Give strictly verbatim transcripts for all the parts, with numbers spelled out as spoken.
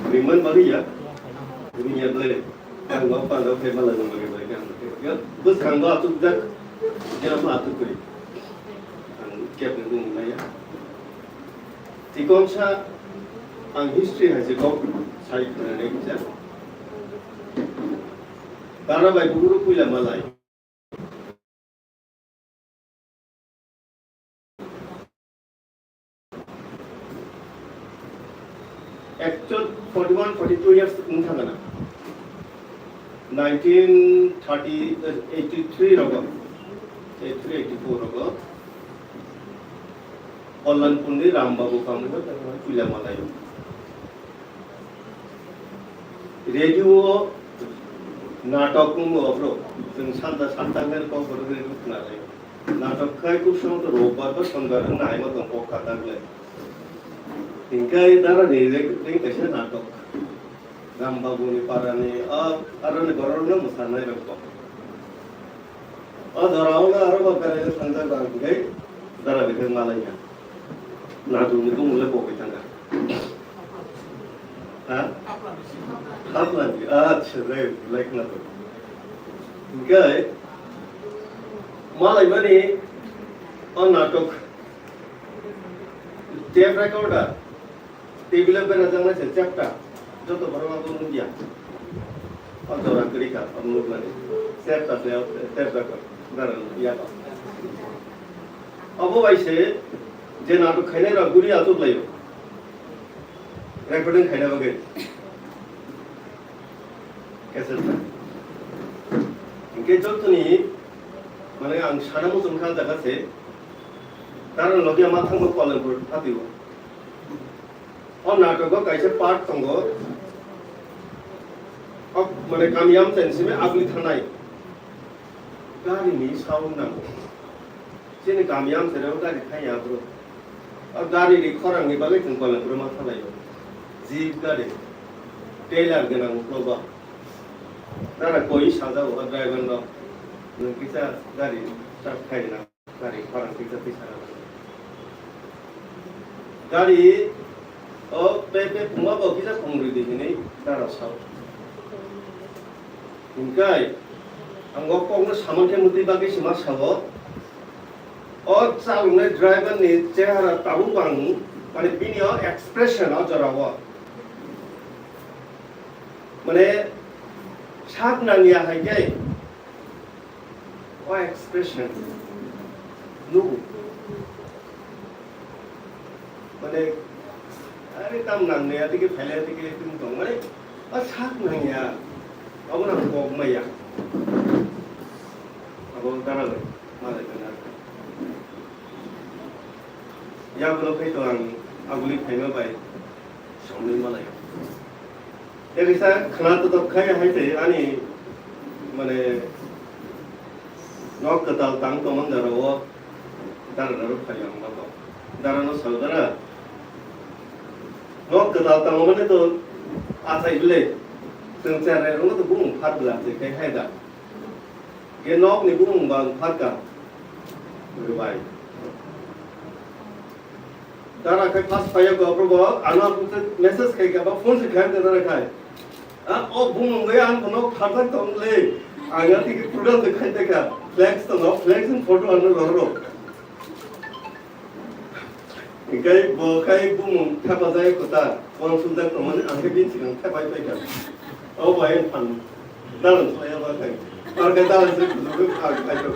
Rimani bagwi ya. Rimani ya ble. Ang ba panda khe mala nang bagwi ble kan. Ya, bwskango atuk jak. Ya ma atuk kri. Ang kep ni bung na ya. Tikon sa ang history hai se kok sai khna ne kisa. Dara bai buru puila malai. Actual forty one, forty two years wng thangana. Nineteen thirty, eighty three rogo, eighty three, eighty four rogo, Kallanpurni Ram Babu Kangma puila malai. Radio natok wngmo obrok, chwng santa santa hwnwi kok borok radio khna lai. Natok khai kuk song to robar ba sonbar wngna hai ma tong kok kata ble. Hingkai dara ni re, re kaisa natok. Ram Babu ni para ni, a, aro ni borok no mwsanai rok kok. O jora o na aro ba berai thang jak rang hingkai dara bikhe malai ya. Natok ni bumung le bo bai thang kha. Ha? Haplang. Acha, right, like na to. Hingkai malai mani o natok tape recorder table o bera jang na se chapter joto borok abo nugya. O jora kwrwi kha o nukmani chapter se tape recorder ya. Abo bai se je natok khainai rok guri achuk laio. Recording khaina bagwi. Cassette ta. Hingke jotoni, mane ang sana muchung kha jaga se, karon logia ma thangbo Kallanpur phatio. O natok o kaisa part tongo. O, mane kami amchaini simi aguli thanai. Gari ni sound nango. Chini kami amchaini o gari thangya bro. O gari ni khorang ni bagwi chwng Kallanpur ma thalaio. Jeep gari. Trailer gwnang uklogo. Nana koi sajao o driver no. Nwng kisa gari start khaina. Gari khorang kisa tisa. Gari o pe pe puma bo kisa pungri di hinwi dara sao. Hingkai ang o kokno samang khe mwtwi bagwi se ma sao. O chaloknai driver ni chehara tabuk ang mane bini o expression o jora o mane sak nangya hai khe o expression nugo. Mane, are tam nang ne, atike phaile, atike tum tong, mane, a sak nang ya, abo nang kok maya. Abo dara le, malai kana. Ya bono khai to ang, aguli phaima bai, songni malai. Ekisa khana to to khai hai te, ani, mane, nok katal tang to man daro, Dara dara phai ang bato. Dara no sao dara. Nok kwtal tamo mane to achai bile. Chwng cherai rwno to bumung phat bwla se kai hai da. Ge nok ni bumung bang phat ka. Rwbai. Dara khai pas phai ko probo ano message khai ka ba phone se khai dara khai. Ah, o bumung bai ang bono phatar tong le. Ang a tiki program de khai teka. Flex to no, flex in photo ano roro. Kai bo kai bumung thapa jai kota. Wang sunda to mane ang ke bin sikang thapai pai ka. O bai phan. Dalan saya ba kai. Ar kai dalan se kudu kai kai to.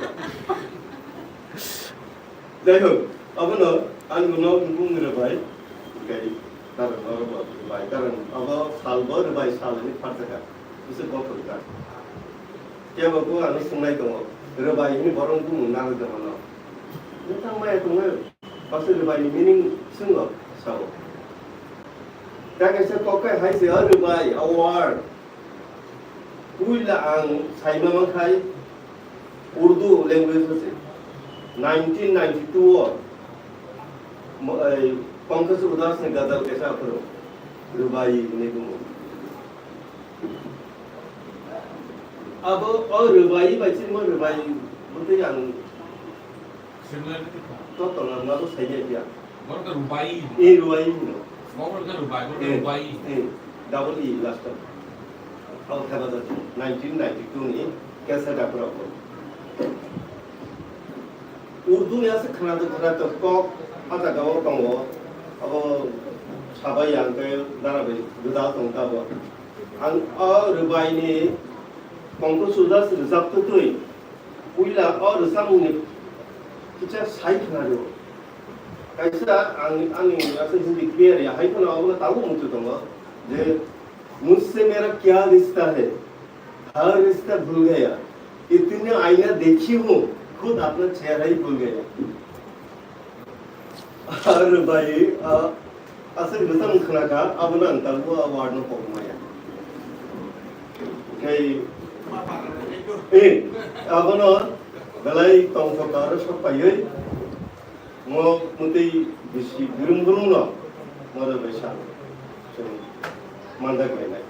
Jai ho, abono ang bono bumung rwbai, kai, karon oro bo rwbai, karon abo sal bo rwbai sal ni pharjaka, bisi bothor ka. Kebo ko ano sungnai tongo, rwbai hini borong bumung narwk jama no. Nokthang maya tongo, basi rwbai ni meaning sungo, sao. Ta kaisa kok kai hai se, o rwbai, a word. Puila ang saima mankhai Urdu language o se nineteen ninety-two o mo-, ei, Pankaj Udas ni gazal kaisa aphuru Rubai hinwi bumo. Abo o Rubai bai chini mo Rubai bwtwi ang Similarity kha. Totala nabo saida ya. Borok khe Rubai hino. Eh, Rubai hino. Borok khe Rubai, borok khe Eh, Rubai. Eh. Double E last of. Abo khe bajak nineteen ninety-two ni cassette aphuru. Urdu ni aswk khwnatok khwnatok kok a jaga o tongo. Abo sabai ang khe dara bai gwdal tong tabuk. Ang o rwbai ni kongkru suda se rwjak twi twi puila o rwchapmung ni kisa sai khwna rw. Kaisa ang ani aswk Hindi clear ya hai phano abo tabuk muchung tongo je, "Mujhse mera kya rishta hai, har rishta bhul gaya, itne aina dekhi hoon, khud apna chehra hi bhul gaya." Ar bhai, a, aswk rwchapmung khwnakha, abono ang tabuk a word no kok maya. Oke, eh, abono belai tongthok aro sok paiwi. Mo mutwi bisi gurung gurung no, mo rw bai sa. Chwng manjak lainai.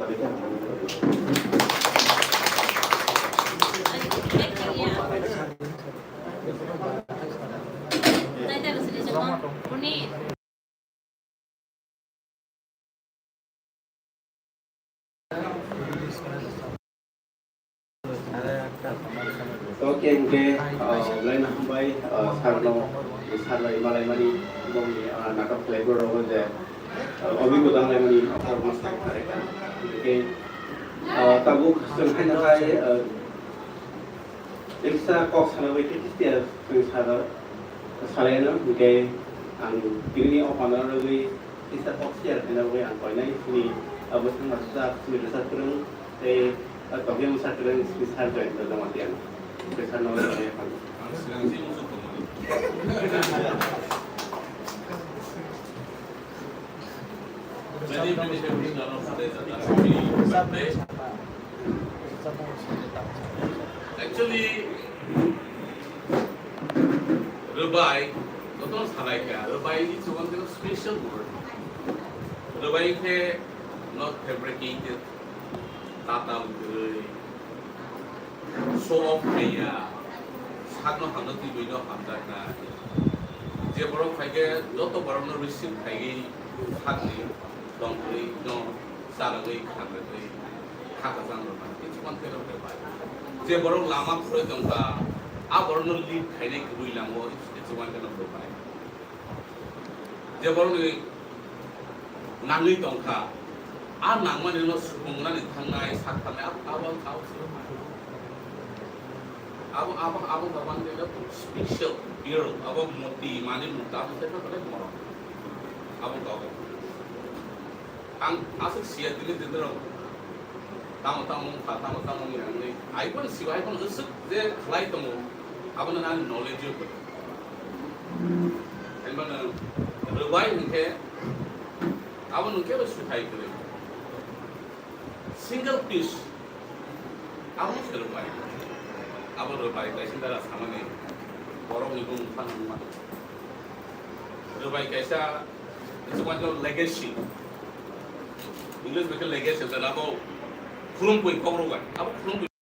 Tari khe hamjakmani. To khe hwnkhe, ah, belai no hambai, ah, sir no, sir bai malaimani bongni, ah, natok khlai borok je, ah, obigota wnglaimani borok no sai kha reka. Hwnkhe, ah, tabuk chwng haino hai, ah, Teisa kok sana bai khe kisiya chwng salo salaino, hwnkhe ang tinini o panda rwgwi teisa kok share khaina bagwi ang koinai chini, abo thangma swchak chini rwchap kwrwng tei tokya mwsa kwrwng chini sir Jayanta Jamatia no. Hwnkhe sir no salaina phano. Actually, rwbai, joto salai kha, rwbai is one kind of special word. Rwbai khe not fabricated, tatal kwrwi, show off khaiya, sakno hamjaknai buino hamjaknai. Je borok phaikhe joto borokno receive khaiwi sakni tongwi no chanagwi khanagwi khakajang rwkha. It's one kind of rwbai. Je borok lama phurwi tongkha, a borokno lead khainai kwrwi lama o it's one kind of rwbai. Je borokni nangwi tongkha, a nangmani no supungnani thangnai, sak thangnai, abo, abo, abo, abo, abo, abo, abo, special girl, abo moti, mani mukta, abo se belai morok. Abo kok. Ang aswk siya tini tini rok. Tamo tamo wngkha, tamo tamo wngya wngwi. Ai phano siwa, ai phano aswk je khlai tongo, abono nang knowledge o kwrwi. Ani bono rwbai hwnkhe, abo nwng kebo swthai kwrwi. Single piece, abo se rwbai. Abo rwbai kaisa dara samani borokni bumung phano wngmano. Rwbai kaisa, it's one of legacy. English bai khe legacy, abo khulum pui kok rwbai. Abo khulum pui.